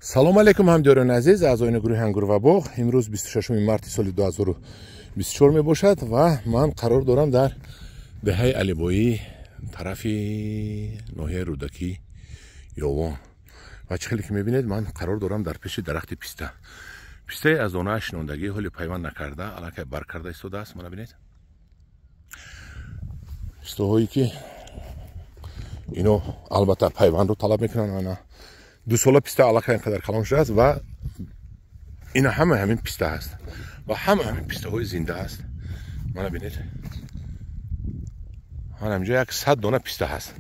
Салом алейкум, ҳамдиёрони азиз, аъзоёни гурӯҳи Ангур ва боғ. Имрӯз 26 марти соли 2024 мебошад ва ман қарор дорам дар деҳаи Алибоӣ, тарафи ноҳияи Рӯдакӣ, Ёвон. Ва чӣ хеле ки мебинед, ман қарор дорам дар пеши дарахти писта. Пистаи аз донааш шинондагӣ, ҳоли пайванд накарда, аллакай бар карда истодааст. Мана бинед, пистаҳое ки ино албатта пайвандро талаб мекунанд. Ана ду сола писта аллакай инқадар калон шудааст ва ина ҳама ҳамин писта ҳаст ва ҳама ҳамин пистаҳои зинда аст. Мана бинед, ман ҳаминҷо 100 дона писта ҳаст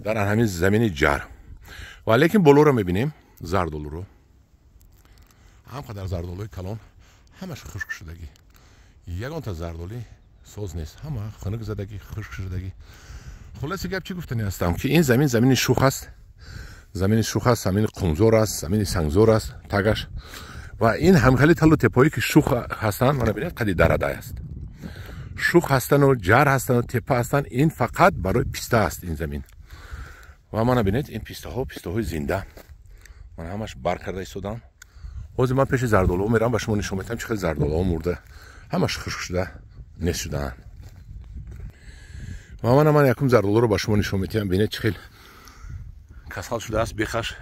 дар ҳамин замини ҷар. Ва лекин болоро мебинем, зардолуро, ҳам қадар зардолуи калон, ҳамаш хушк шудагӣ, ягонта зардолӣ соз нест, ҳама хунук задагӣ, хушк шудагӣ. Хулоси гап чӣ гуфтани ҳастам, ки ин замин замини шух аст, замини шух аст, замини қумзор аст, замини сангзор аст тагаш. Ва ин ҳамхели талу теппаҳое ки шух ҳастанд, мана бинед, қади дарадай аст, шух ҳастану ҷар ҳастану теппа ҳастанд, ин фақат барои писта аст ин замин. Ва мана бинед, ин пистаҳо пистаҳои зинда, мана ҳамаш бар карда истоданд. Ҳозир ман пеши зардолуҳо мерам, ба шумо нишон медиҳам чӣ хел зардолуҳо мурда, ҳамаш хушк шуда, нест шудаанд. Ва мана ман якум зардолуро ба шумо нишон медиҳам. Бинед, чӣ хел касал шудааст, бехаш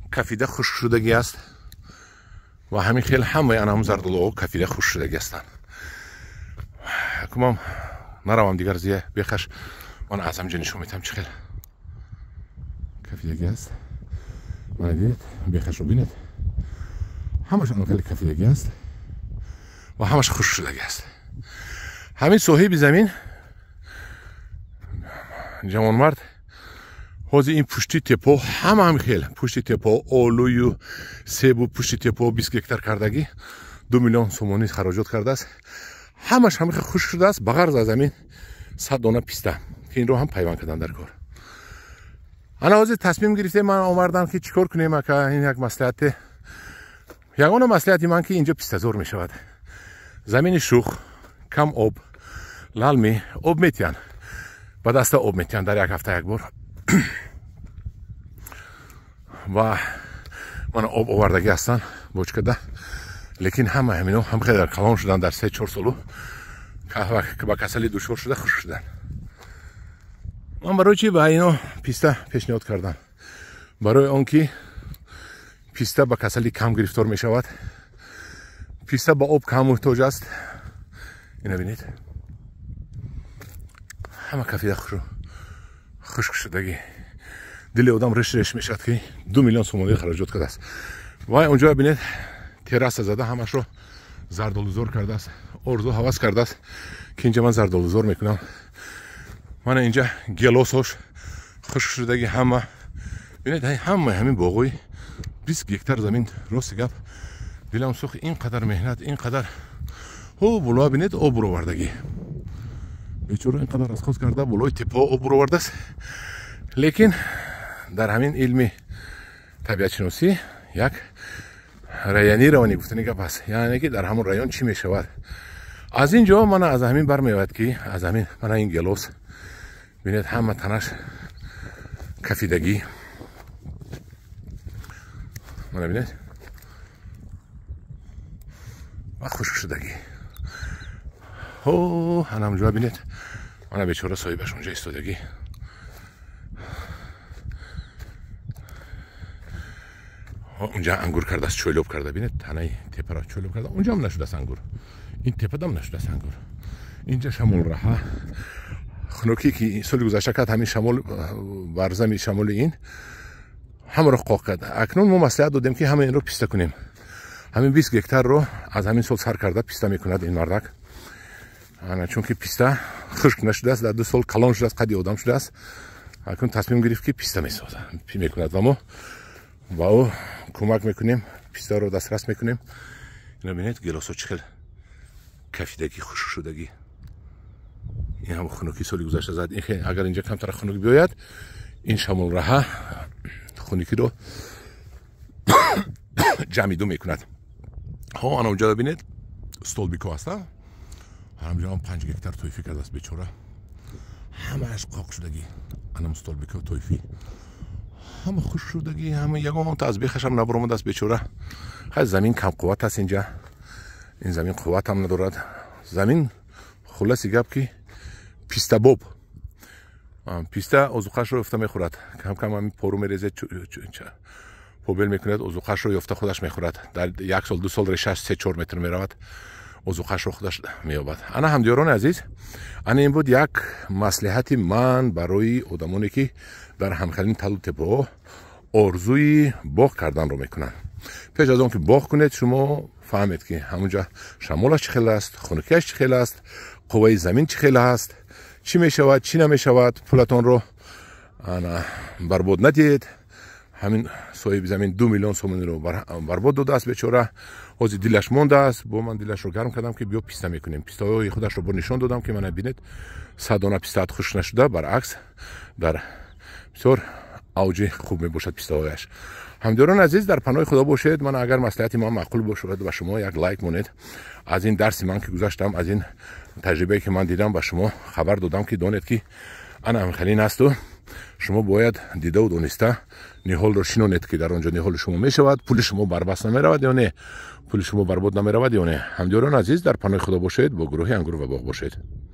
кафида хушк шудагӣ аст. Ва ҳамин хел ҳамаи ана ҳам зардолуҳо кафида хушк шудагӣ ҳастанд. Якумам наравам дигар зия бехаш, ман аз ҳамҷо нишон медиҳам чӣ хел кафидагӣ аст. Мана дидед, бехашро бинед, ҳамаш ана хеле кафидагӣ аст ва ҳамаш хушк шудагӣ аст. Ҳамин соҳиби замин ҷавонмард ҳозир ин пушти теппо ҳама ҳам хел пушти теппо олую себу пушти теппо 20 гектар кардагӣ, 2 миллион сомонӣ хароҷот кардааст. Ҳамаш ҳама хел хушк шудааст, ба ғарз аз ҳамин 100 дона писта, ки инро ҳам пайванд кардан дар кор. Ана ҳозир тасмим гирифтем, ман омардам ки чӣ кор кунем ака. Ин як маслиҳате, ягона маслиҳати ман, ки инҷо пистазор мешавад. Замини шух, кам об, лалми об метиҳанд, ба даста об метиҳанд дар як ҳафта як бор. Ва мана об овардагӣ ҳастанд бочкада, лекин ҳама ҳамино ҳам хеле калон шуданд дар 3-4 солу ба касалӣ дучор шуда хушк шуданд. Ман барои чӣ ба ино писта пешниҳод кардам? Барои он ки писта ба касалӣ кам гирифтор мешавад, писта ба об кам муҳтоҷ аст. Ина бинед, ҳама кафида хушк шудагӣ. Дили одам реш реш мешавад, ки 2 миллион сомонӣ хароҷот кардааст. Вай онҷо бинед, терраса зада, ҳамашро зардолузор кардааст, орзу ҳавас кардааст, ки инҷа ман зардолузор мекунам. Мана инҷа гелосош хушк шудагӣ ҳама. Бинед, ҳама ҳамин боғои 20 гектар замин. Рости гап, дилам сӯхт, ин қадар меҳнат, ин қадар ҳо болоа бинед, об буровардагӣ. Бечора ин қадар расход карда, болои теппаҳо об буровардааст. Лекин дар ҳамин илми табиатшиносӣ як районирование гуфтани гап ҳаст, яъне ки дар ҳамон район чӣ мешавад. Аз ин ҷо мана аз ҳамин бармеояд, ки аз ҳамин мана ин гелос бинед, ҳама танаш кафидагӣ. Мана бинед, ва хушк шудагӣ. Ҳо ҳанамҷоа бинед, мана бечора соҳибаш онҷа истодагӣ. Унҷа ангур кардааст, чойлоб карда, бинед, танаи теппаро чойлоб карда, унҷа ҳам нашудааст ангур, ин теппадам нашудааст ангур. Инҷа шамолраҳа хунукӣ ки соли гузашта кард, ҳамин шамол барзами шамоли ин ҳамаро қоқ кард. Акнун мо маслиҳат додем, ки ҳама инро писта кунем. Ҳамин 20 гектарро аз ҳамин сол сар карда писта мекунад ин мардак. Ана чунки писта хушк нашудааст, дар 2 сол калон шудааст, қади одам шудааст. Акнун тасмим гирифт, ки писта месозад, мекунад ва мо ба ӯ кӯмак мекунем, пистаро дастрас мекунем. Ино бинед, гелосо чӣ хел кафидагӣ, хушк шудагӣ. Ин ҳам хунукӣ соли гузашта зад. Агар инҷа камтар хунук биёяд, ин шамолраҳа хунукиро ҷамъиду мекунад. Ҳо ана онҷо бинед, столбико ҳаста, ҳамҷо ҳам 5 гектар тойфӣ кардааст бечора, ҳамааш қоқ шудагӣ. Анам столбико тойфӣ Ҳама хушк шудагӣ, ҳама, ягон та аз бехашам набаромадааст, бечора. Хай, замин камқувват аст инҷа, ин замин қувватам надорад. Замин, хулоси гап, ки пистабоб, писта озуқашро ёфта мехӯрад. Камкам ҳамин пору мерезед, побел мекунад, озуқашро ёфта худаш мехӯрад. Дар як сол, 2 сол решаш 3-4 метр меравад, озуқашро худаш меёбад. Ана, ҳамдиёрони азиз, ана ин буд як маслиҳати ман барои одамоне, ки дар ҳамхелин талу теппаҳо орзуи боғ карданро мекунанд. Пеш аз он ки боғ кунед, шумо фаҳмед, ки ҳамунҷа шамолаш чӣ хел аст, хунукиаш чӣ хел аст, қувваи замин чӣ хел аст, чӣ мешавад, чӣ намешавад. Пулатонро ана барбод надиҳед. Ҳамин соҳиби замин 2 миллион сомониро барбод додааст, бечора. Ҳозир дилаш мондааст. Бо ман дилашро гарм кардам, ки биё, писта мекунем. Пистаҳои худашро бо нишон додам, ки мана бинед, 100 дона пистаат хушк нашуда, баръакс, дар бисёр авҷи хуб мебошад пистаҳояш. Ҳамдиёрони азиз, дар паноҳи Худо бошед. Ман агар маслиҳати ман маъқул бошад ба шумо, як лайк монед. Аз ин дарси ман ки гузаштам, аз ин таҷрибае ки ман дидам, ба шумо хабар додам, ки донед, ки ана ҳамхелин асту шумо бояд дидаву дониста ниҳолро шинонед, ки дар он ҷо ниҳоли шумо мешавад, пули шумо барбас намеравад ё не, пули шумо барбод намеравад ё не. Ҳамдиёрони азиз, дар паноҳи Худо бошед, бо гурӯҳи «Ангур ва боғ» бошед.